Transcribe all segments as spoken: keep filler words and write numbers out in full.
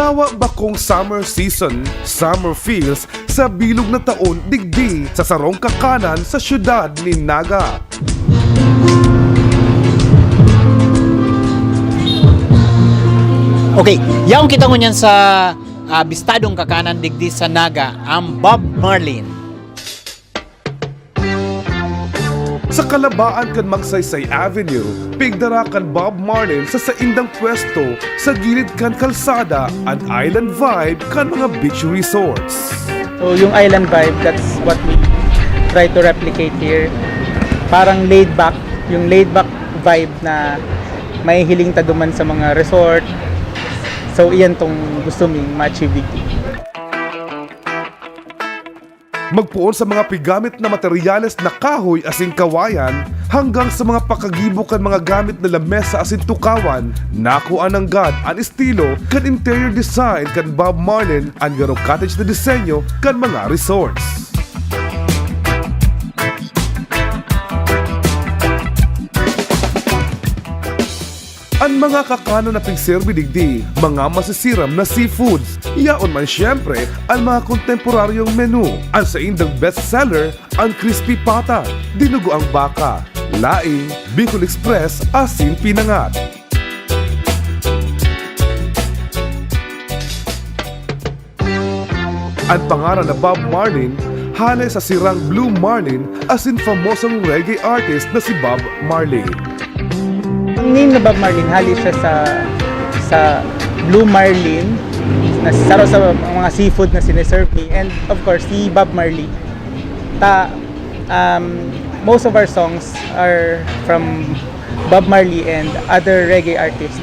Tawa bakong summer season, summer feels sa bilog na taon digdi sa sarong kakanan sa siyudad nin Naga. Okay, yaon kita ngunyan sa ah, bistadong kakanan digdi sa Naga, ang Bob Marlin. Sa kalabaan kan Magsaysay Avenue, pigdara kan Bob Marlin sa saindang pwesto sa gilid kan kalsada an island vibe kan mga beach resorts. So yung island vibe, that's what we try to replicate here. Parang laid back, yung laid back vibe na mahihiling ta duman sa mga resort. So iyan tong gusto ming ma-achieve digdi. Magpoon sa mga pigamit na materyales na kahoy asin kawayan, hanggang sa mga pakagibo kan mga gamit na lamesa asin tukawan, nakuha nanggad an estilo kan interior design kan Bob Marlin an garo cottage na disenyo kan mga resorts. An mga kakanon na pigserbi digdi, mga masisiram na seafoods. Yaon man siyempre an mga kontemporaryong menu. An saindang bestseller, an crispy pata, dinugoang baka, laing, Bicol Express, asin pinangat. An pangaran na Bob Marlin hale sa sirang Blue Marlin asin famosong reggae artist na si Bob Marley. Ang name na Bob Marlin, hali siya sa sa Blue Marlin, na saro sa mga seafood na sineserve ni, and of course, si Bob Marley. Ta, um, most of our songs are from Bob Marley and other reggae artists.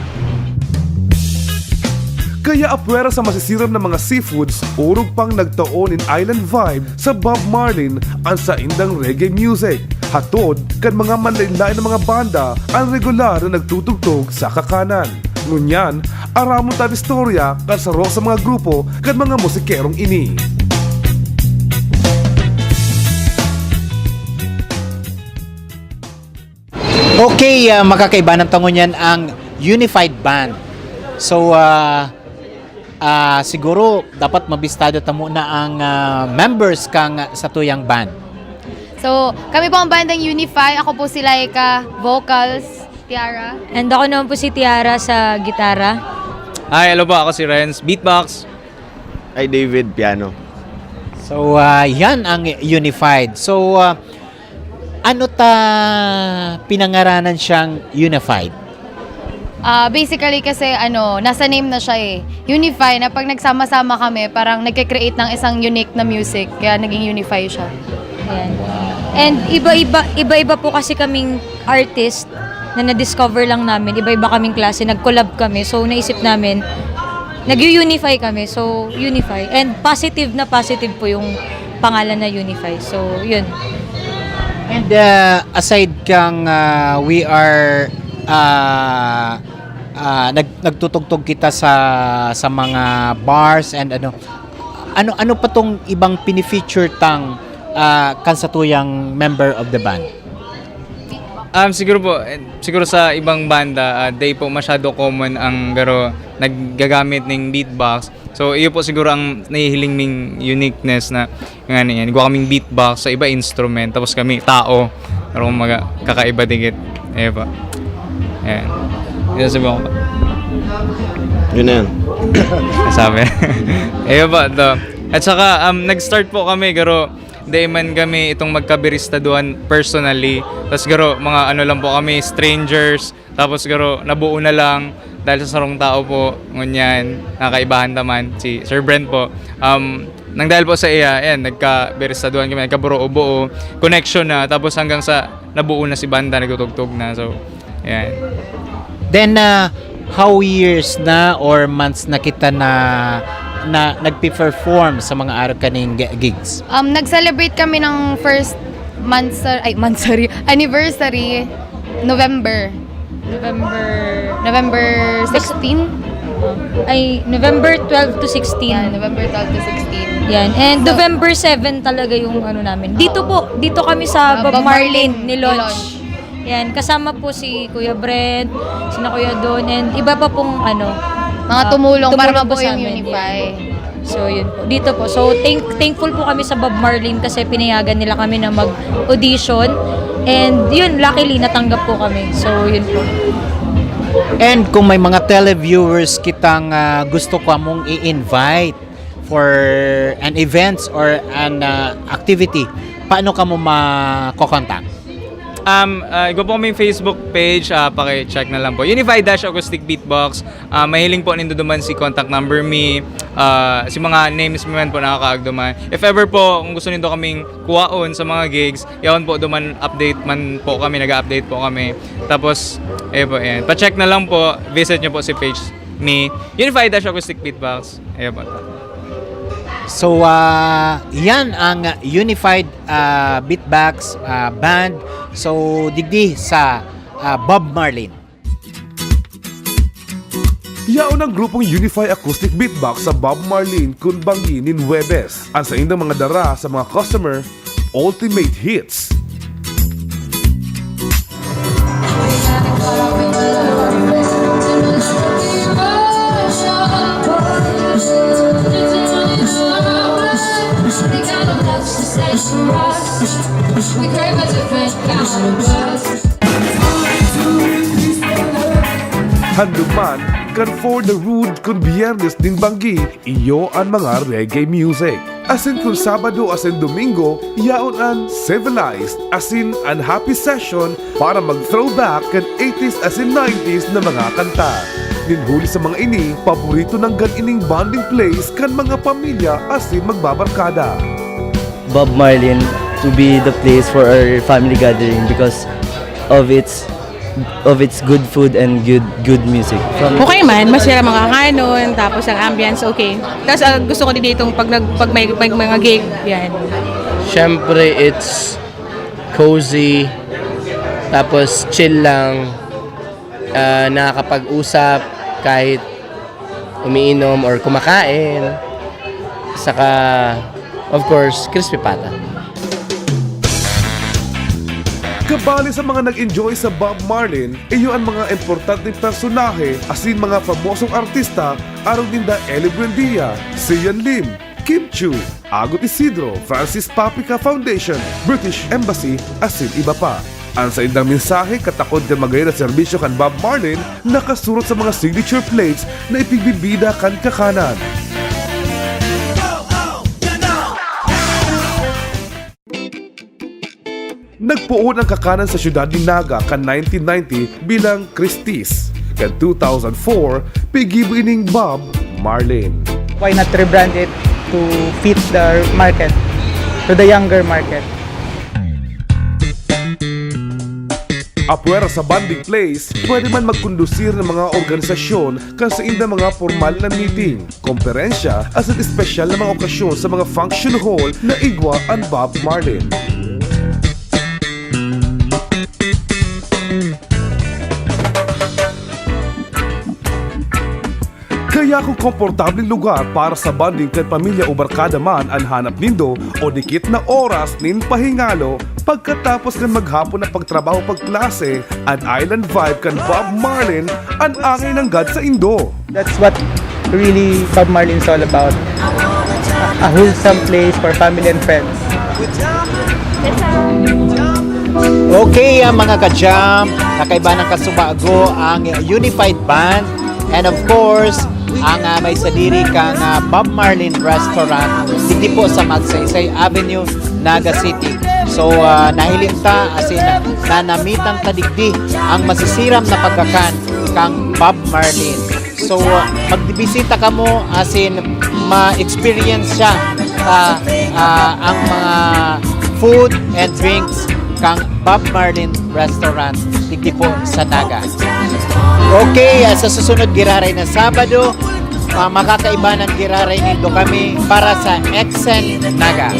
Kaya apwera sa masisiram na mga seafoods, orog pang nagtao nin island vibe sa Bob Marlin an saindang reggae music. Hatod kan mga manlaen-laen na mga banda an regular na nagtutugtog sa kakanan. Ngunyan, aramon ta an istorya kan saro sa mga grupo kan mga musikerong ini. Okay, ah, makakaibanan ta ngunyan ang Unified Band. So, ah, ah, siguro dapat mabistado ta muna ang ah, members kan satuyang band. So, kami po ang bandang Unify. Ako po si Laika, vocals, Tiara. And ako naman po si Tiara sa gitara. Hi, hello po. Ako si Renz, beatbox. Ay, David, piano. So, ah, yan ang Unified. So, ah, ano ta pinangaranan siyang Unified? Ah, basically kasi ano, nasa name na siya eh. Unify na pag nagsama-sama kami, parang nagke-create ng isang unique na music. Kaya naging Unify siya. Ayan. And iba-iba, iba-iba po kasi kaming artist na na-discover lang namin. Iba-iba kaming klase, nag-collab kami. So naisip namin, nag-unify kami. So Unify. And positive na positive po yung pangalan na Unify. So yun. And uh, aside kang uh, we are uh, uh, nag, nagtutugtog kita sa sa mga bars and ano, ano ano pa tong ibang pinifeature tang uh, kan satuyang member of the band? Um, siguro po, eh, siguro sa ibang banda, ah, di po masyado common ang garo naggagamit ng beatbox. So, iyo po siguro ang nahihiling ming uniqueness na nga niyan. Gawa kaming beatbox, sa iba instrument, tapos kami tao. Pero kung maga, kakaiba digit. Iyo po. Ayan. Yun sa buong Yun na yan. Sabi. Iyo po, to. At saka, um, nag-start po kami, garo, di man kami itong magkabiristaduhan personally. Tapos garo, mga ano lang po kami, strangers. Tapos garo, nabuo na lang dahil sa sarong tao po, ngunyan, nakakaibahan naman, si Sir Brent po. Um, nang dahil po sa iya, ayan, nagkabiristaduhan kami, nagkabuo-buo, connection na, tapos hanggang sa nabuo na si banda, nagtutugtog na. So, ayan. Then, uh, how years na or months na kita na, na nagpe-perform sa mga araw kaning gi- gigs? Um, nag-celebrate kami ng first months, ay, monthsary, anniversary, November. November... November sixteen? Ay, November twelve to sixteen. Yan, November twelve to sixteen. Yan. And November seven talaga yung ano namin. Dito po, dito kami sa Ah, Bob Bob Marlin, Marlin, ni Launch. ni Launch. Yan, kasama po si Kuya Brent, sina Kuya Don, and iba pa pong ano, Mga ah, tumulong para tumulong po mabuo sa yung amin. Unify. So, yun po. Dito po. So, thank-, thankful po kami sa Bob Marlin kasi pinayagan nila kami na mag-audition. And yun, luckily, natanggap po kami. So, yun po. And kung may mga televiewers kitang ah, gusto ko mong i-invite for an events or an ah, activity, paano ka mo makokontakt? Um, uh, igwa po kaming Facebook page, uh, paki-check na lang po. Unified Dash Acoustic Beatbox. Uh, mahiling po nindo duman si contact number mi, uh, si mga names mi man po nakakaagduman. If ever po, kung gusto nindo kaming kuwaon sa mga gigs, yaon po duman update man po kami, nag-update po kami. Tapos, ayun po, ayan. Pa-check na lang po, visit nyo po si page ni Unified Dash Acoustic Beatbox. Ayun po. So, ah, yan ang Unified ah, Beatbox ah, Band. So, digdi sa ah, Bob Marlin. Yaon ang grupong Unify Acoustic Beatbox sa Bob Marlin kun banggi nin Huwebes. Ang saindang mga dara sa mga customer, ultimate hits. Handuman, kan For the Road kun Biyernes nin banggi, iyo an mga reggae music. Asin kun Sabado asin Domingo, yaon an Civilized, asin an Happy Session para mag-throwback kan eighties asin nineties na mga kanta. Nin huli sa mga ini, paborito nanggad ining bonding place kan mga pamilya asin magbabarkada. Bob Marlin to be the place for our family gathering because of its of its good food and good good music. From Okay man, masira mga kakanon, tapos ang ambience okay. Tapos ah, gusto ko din itong pag, nag, pag may, may mga gig, yan. Siyempre, it's cozy, tapos chill lang, ah, nakakapag-usap kahit umiinom or kumakain. Saka, of course, crispy pata. Kabali sa mga nag-enjoy sa Bob Marlin, iyo an mga importanteng personahe asin mga famosong artista arog ninda Ellie Buendia, Sian Lim, Kim Chiu, Agot Isidro, Francis Papica Foundation, British Embassy, asin iba pa. An saindang mensahe katakod kan magayon na serbisyo kan Bob Marlin nakasurot sa mga signature plates na ipigbibida kan kakanan. Nagpoon ang kakanan sa siyudad nin Naga kan nineteen ninety bilang Christie's. Kan two thousand four, pigibo ining Bob Marlin. Why not rebrand it to fit the market, to the younger market? Apwera sa bonding place, pwede man magkondusir ng mga organisasyon kan saindang mga pormal na meeting, komperensya, asin espesyal na mga okasyon sa mga function hall na igwa an Bob Marlin. Kaya kung komportableng lugar para sa bonding kan pamilya o barkada man an hanap nindo o dikit na oras nin pahingalo pagkatapos kan maghapon na pagtrabaho pagklase, an island vibe kan Bob Marlin an angay nanggad saindo. That's what really Bob Marlin is all about. A wholesome place for family and friends. Okay, ah, mga ka-jam, nakaiba ng kasubago ang Unified Band. And of course, ang ah, may sadiri kang ah, Bob Marlin Restaurant, digdi po sa Magsaysay Avenue, Naga City. So, ah, nahiling ta, asin nanamitan ta digdi ang masisiram na pagkakan kang Bob Marlin. So, magbisita kamo asin ma-experience siya ah, ah, ang mga food and drinks kang Bob Marlin Restaurant digdi po sa Naga. Okay, ah, sa susunod giraray na Sabado, ah, makakaibanan giraray nindo kami para sa X N Naga.